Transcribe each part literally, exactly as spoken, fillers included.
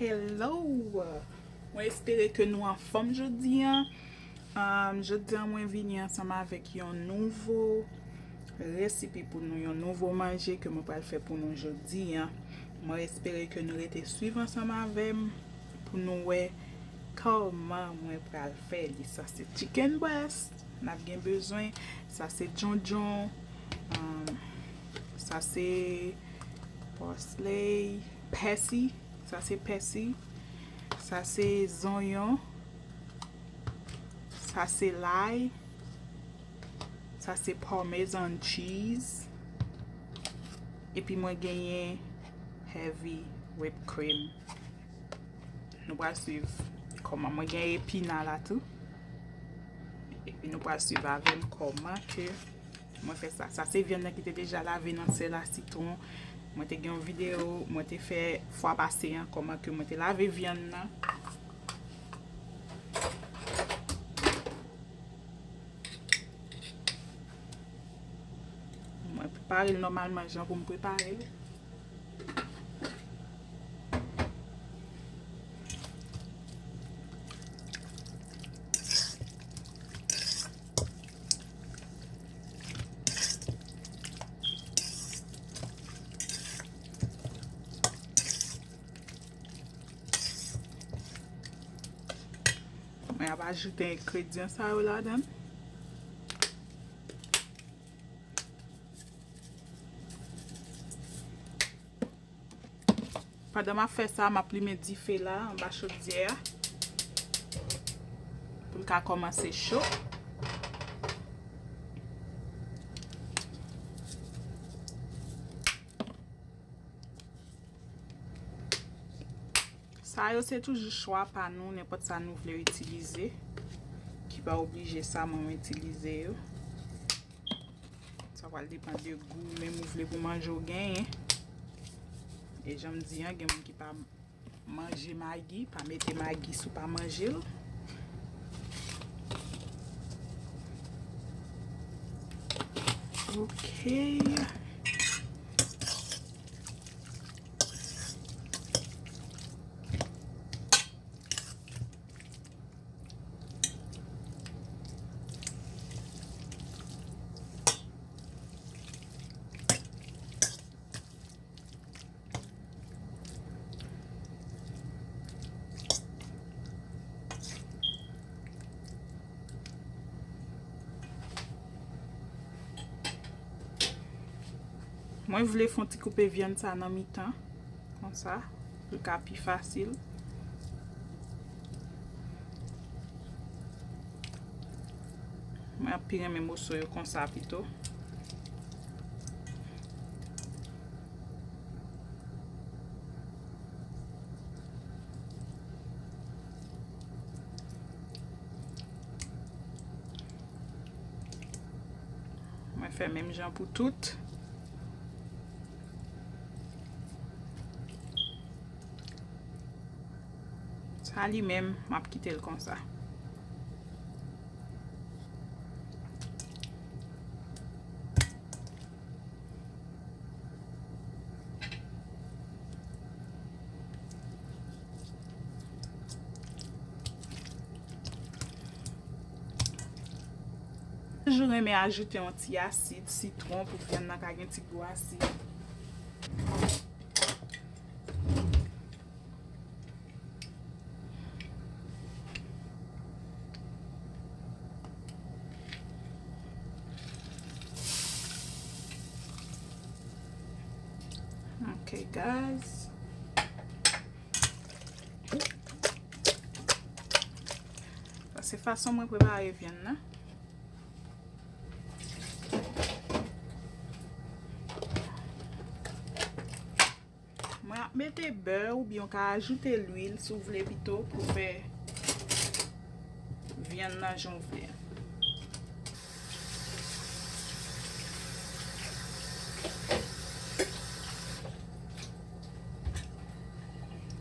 Hello! Mwen espere ke nou anfòm jodi a. Um, jodi a mwen vini ansanm avèk yon nouvo resipi pou nou, yon nouvo manje ke mwen pral fè pou nou jodi a. Mwen espere ke nou rete swiv ansanm avè m pou nou wè kòman mwen pral fè li. Sa se chicken breast n ap gen bezwen. Sa se djondjon. Um, sa se parsley, pèsi. Sa se pèsi. Sa se zonyon. Sa se lay. Sa se parmesan cheese. Epi mwen genyen heavy whipped cream. Nou pral swiv kòman mwen genyen epina la tou. Epi nou pral swiv avè m kòman ke mwen fè sa. Sa se vyann nan ki te deja lave nan sèl a sitwon. Mwen te gen yon videyo mwen te fè fwa pase an, kòman ke mwen te lave vyann nan. Mwen prepare l nòmalman jan pou m prepare l. Mwen ap ajoute engredyan sa yo ladan. Pandan m ap fè sa, m ap limen dife la anba chodyè a pou l ka kòmanse cho. Sa yo se toujou chwa pa nou, nenpòt sa nou vle itilize. Ki pa oblije sa mwen itilize yo. Sa pral depann de gou menm ou vle pou manje w genyen. E jan m di an, gen moun ki pa manje magi, pa mete magi si w pa manje l. Ok. Mwen vle fè yon ti koupe vyann sa nan mitan, konsa, pou l ka pi fasil. Mwen ap pi renmen moso yo konsa pito. Mwen fè menm jan pou tout. Sa li menm, m ap kite l konsa. Toujou renmen ajoute yon ti asid sitwon pou vyann nan ka gen ti gou asid. Ok, guys. Sa se fason mwen prepare vyann nan. Mwen ap mete bè oubyen w ka ajoute lwil si w vle pito pou fè vyann nan jan w vle a.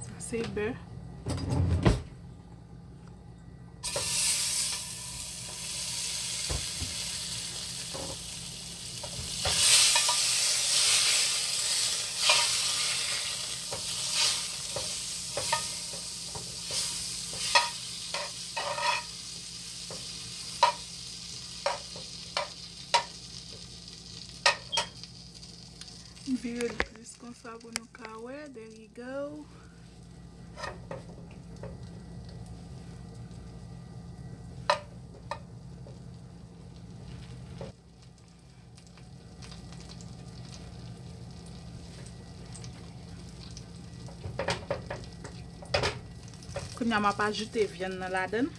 Sa se bè. Vire l plis konsa pou nou ka wè. There you go. Kounye a, m ap ajoute vyann nan ladan l.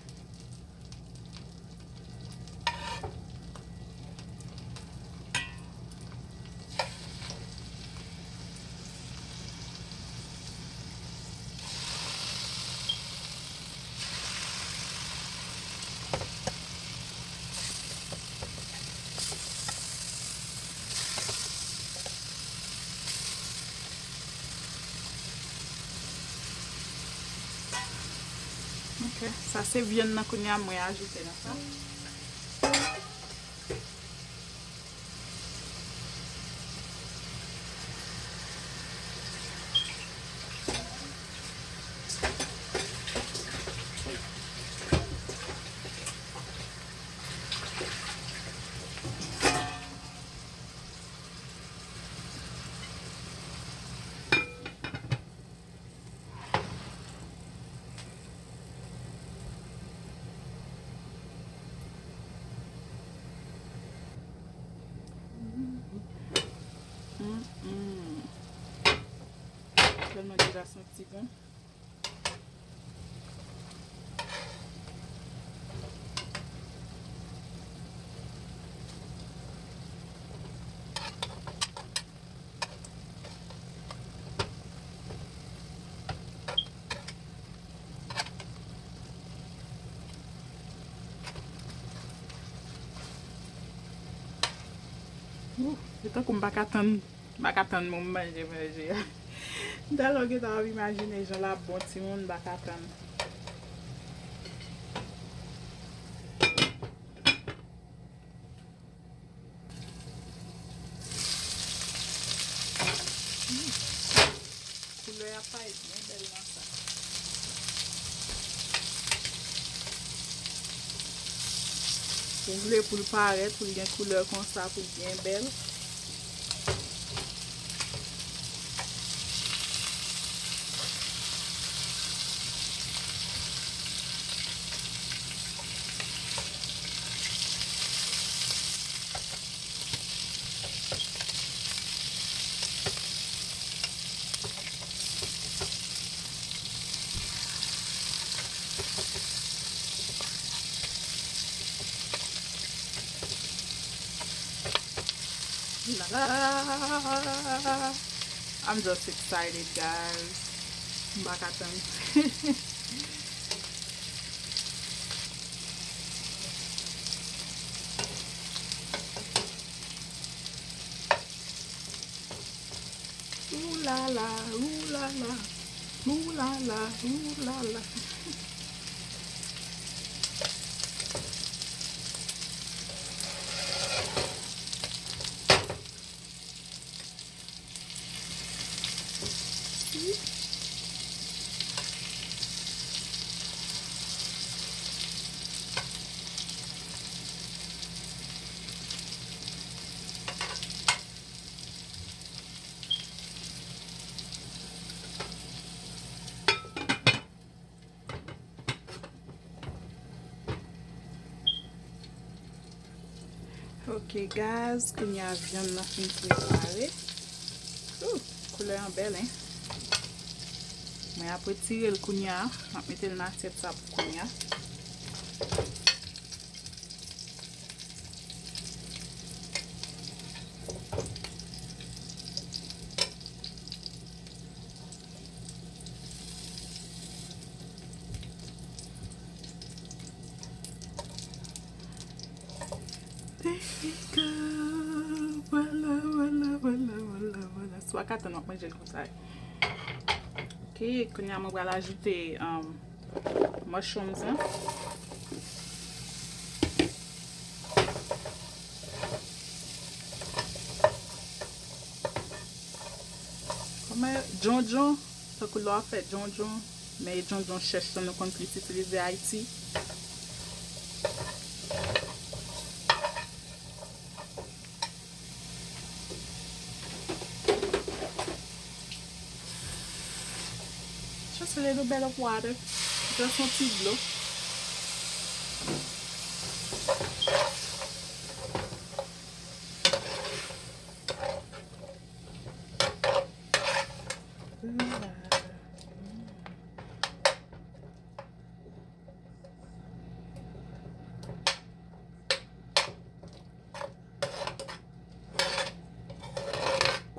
Ok, sa se vyann nan kounye a mwen ajoute nan sa. Mm, mm. Tèlman deja santi bon. Ooh, se tankou m pa ka tann, m pa ka tann pou m manje manje a. M tèlman gentan ap imajine jan l ap bon, timoun, m pa ka tann. Koulè a parèt byen bèl nan sa. Ou vle pou l parèt, pou l gen koulè konsa, pou l byen bèl. I'm just excited, guys. M pa ka tann. Ooh la la, ooh la la, ooh la la, ooh la la. Ok, guys, kounye a vyann nan fin prepare. Ooh, koulè an bèl, hein? Mwen ap retire l kounye a. M ap mete l nan asyèt sa pou kounye a. There we go. Vwala, vwala, vwala, vwala, vwala. Si w pa ka tann, w ap manje l konsa. Ok, kounye a mwen pral ajoute, um, mushrooms lan. Kòman djondjon, tankou lè w ap fè djondjon, men e djondjon chèch lan nou konn plis itilize Ayiti. Little bit of water. Just yon ti dlo.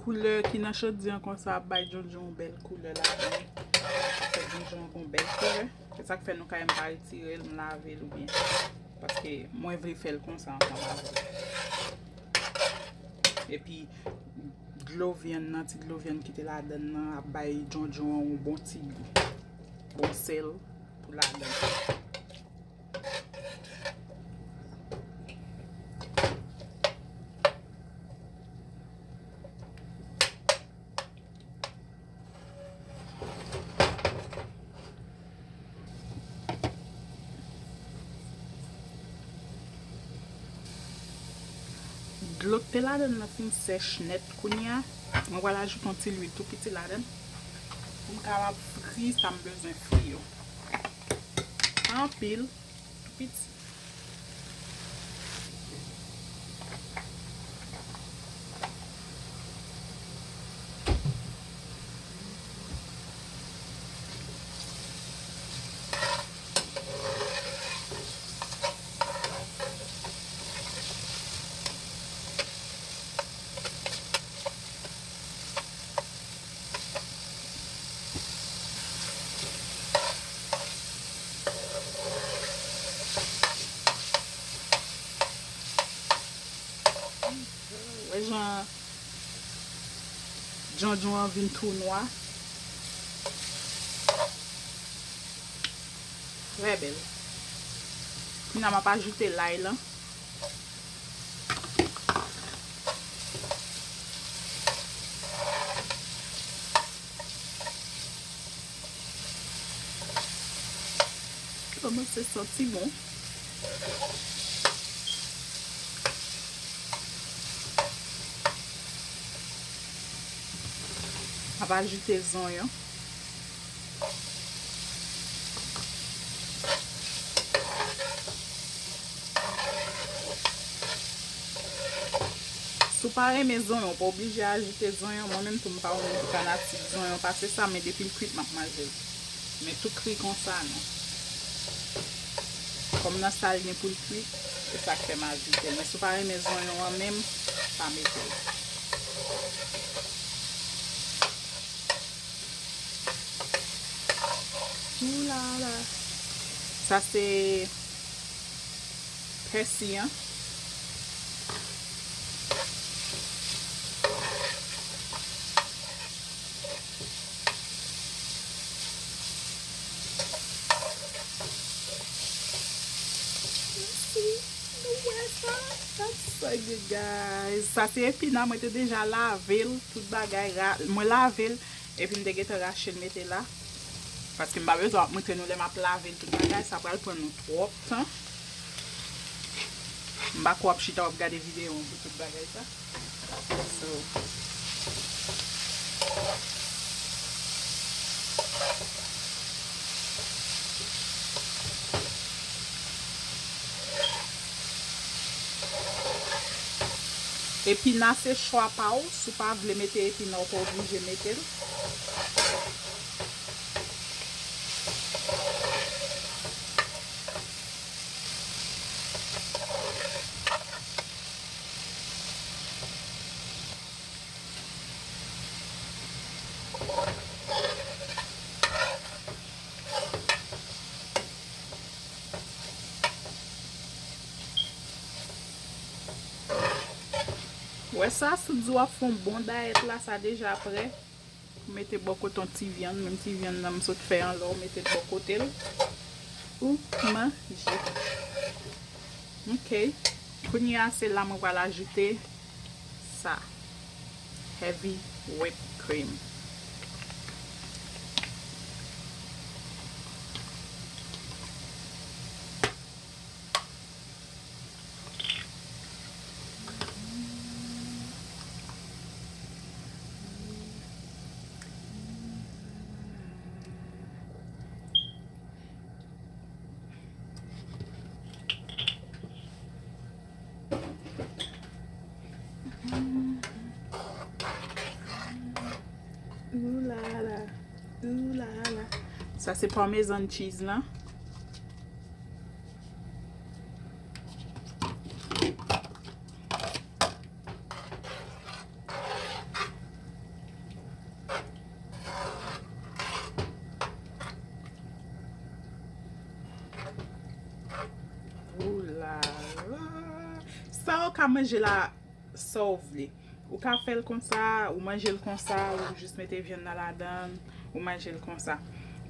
Koulè ki nan chodi an konsa ap bay djondjon yon bèl koulè ladan l. Sa fè djondjon an gon bèl koulè. Se sa k fè nou ka wè m pa retire l, m lave l oubyen. Paske mwen vle fè l konsa ansanm avè l. Epi dlo vyann nan, ti dlo vyann ki te ladan l nan ap bay djondjon an yon bon ti gou. Bon sèl pou ladan l. Dlo k te ladan l nan fin sèch nèt kounye a. Mwen pral ajoute yon ti lwil tou piti ladan l pou m kapab fri sa m bezwen fri yo. Pa anpil, tou piti. Wè jan djondjon an vin tou nwa. Trè bèl. Kounye a m ap ajoute lay lan. Kòmanse santi bon. M ap ajoute zonyon. Si w pa renmen zonyon, w pa oblije ajoute zonyon. Mwen menm tou, m pa yon moun ki fanatik zonyon pase sa, men depi l kwit, m ap manje l. Men tou kri konsa, non. Kòm nan sa l gen pou l kwit, se sa k fè m ajoute l. Men si w pa renmen zonyon an menm, pa mete l. Oulala. Sa se pèsi an. Sa se epina, mwen te deja lave l, tout bagay, ra-, mwen lave l, epi m te gentan rache l mete la. Paske m pa bezwen ap montre nou lè m ap lave l tout bagay, sa pral pran nou twòp tan. M pa kwè w ap chita w ap gade videyo an pou tout bagay sa. So, epina se chwa pa w. Si w pa vle mete epina, w pa oblije mete l. Wè sa, si w di w ap fè yon bon dayèt la, sa deja prè. Mete bò kote yon ti vyann, menm ti vyann nan m sot fè an lè w mete l bò kote l. Ou manje. Ok. Kounye a, se la mwen pral ajoute sa. Heavy whipped cream. Sa se parmesan cheese lan. Ooh la la. Sa w ka manje la sa w vle. Ou ka fè l konsa, ou manje l konsa, ou jis mete vyann nan ladan l, ou manje l konsa.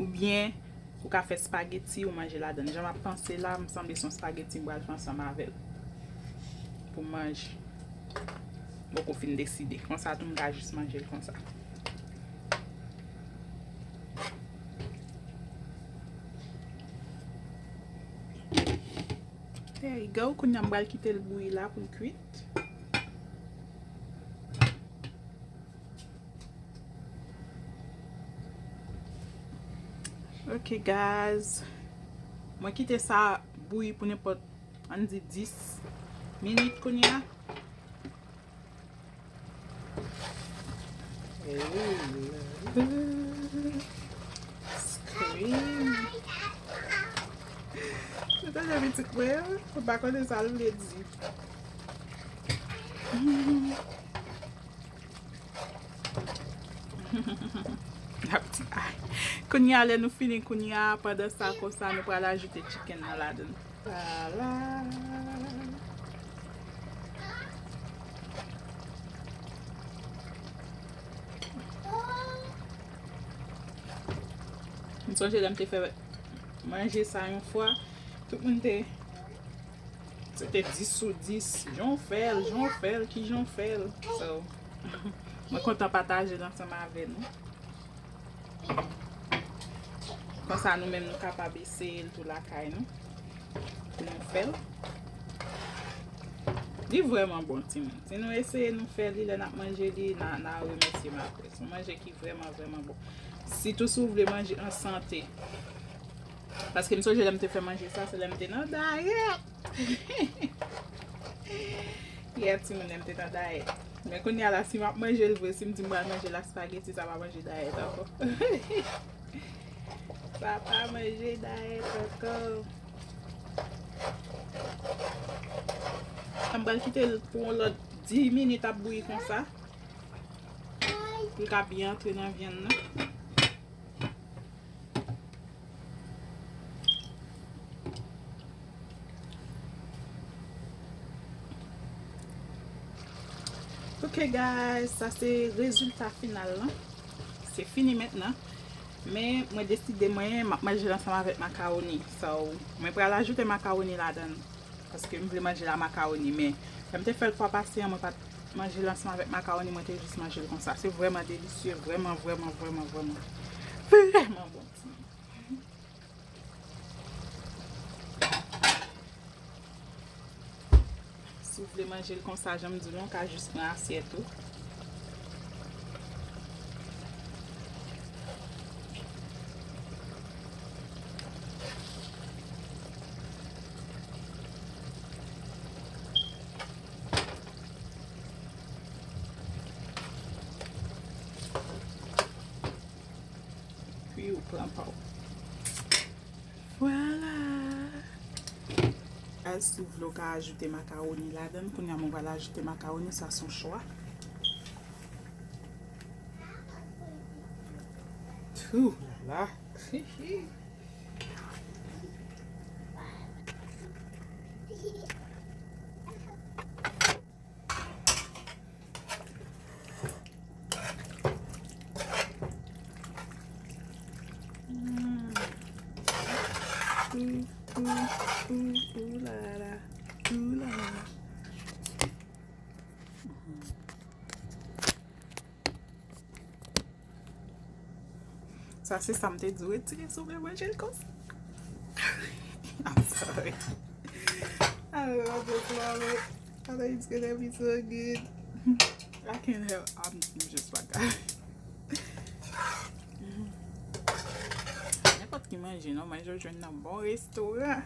Oubyen, ou ka fè spageti, ou manje ladan l. Jan m ap panse la, m sanble se yon spageti m pral fè ansanm avè l. Pou m manje. M poko fin deside. Konsa tou, m ka jis manje l konsa. There you go. Kounye a, m pral kite l bouyi la pou l kwit. Ok, guys. Mwen kite sa bouyi pou nenpòt, ann di, dis minit kounye a. Ooh la la. Scream. Ou tande pitit mwen an? Ou pa konnen sa l vle di. L ap di, ay. Kounye a, lè nou fini, kounye a, pandan sa, konsa, nou pral ajoute chicken nan ladan l. Ala. M sonje lè m te fè manje sa yon fwa, tout moun te, se te dis sou dis. Jan w fè l, jan w fè l, kijan w fè l. So, mwen kontan pataje l ansanm avè nou. Konsa nou menm nou kapab eseye l tou lakay nou. Pou nou fè l. Li vrèman bon, timoun. Si nou eseye nou fè li, lè n ap manje li, n a, n a remèsye m apre. Se yon manje ki vrèman, vrèman bon. Sitou si w vle manje an sante. Paske m sonje lè m te fè manje sa, se lè m te nan dayèt. Yeah, timoun, lè m te nan dayèt. Men kounye a la, si m ap manje l vre, si m di m pral manje la spageti, sa pa manje dayèt ankò. Sa pa manje dayèt ankò. M pral kite l pou yon lòt dis minit ap bouyi konsa. Pou l ka byen antre nan vyann nan. Ok, guys, sa se rezilta final lan. Se fini mentnan. Men mwen deside, mwen, m ap manje l ansanm avèk makawoni. So, mwen pral ajoute makawoni ladan l. Paske m vle manje l a makawoni. Men, lè m te fè l fwa pase an, mwen pa t manje l ansanm avèk makawoni, mwen te jis manje l konsa. Se vrèman delisye, vrèman, vrèman, vrèman, vrèman, vrèman bon. Si w vle manje l konsa, jan m di w lan, w ka jis pran asyèt ou. Epi ou pran pa w. Vwala. As si w vle, w ka ajoute makawoni ladan l. Kounye a, mwen pral ajoute makawoni, sa se yon chwa. Tou la. Mm. Ooh, ooh, ooh, ooh la la. Ooh la la. Sa se sa m te di w retire si w vle manje l konsa. I'm sorry. I don't know, just love it. I know it's gonna be so good. I can't help. I'm, I'm just like that. Nenpòt ki manje non, manje w jwenn nan bon restoran.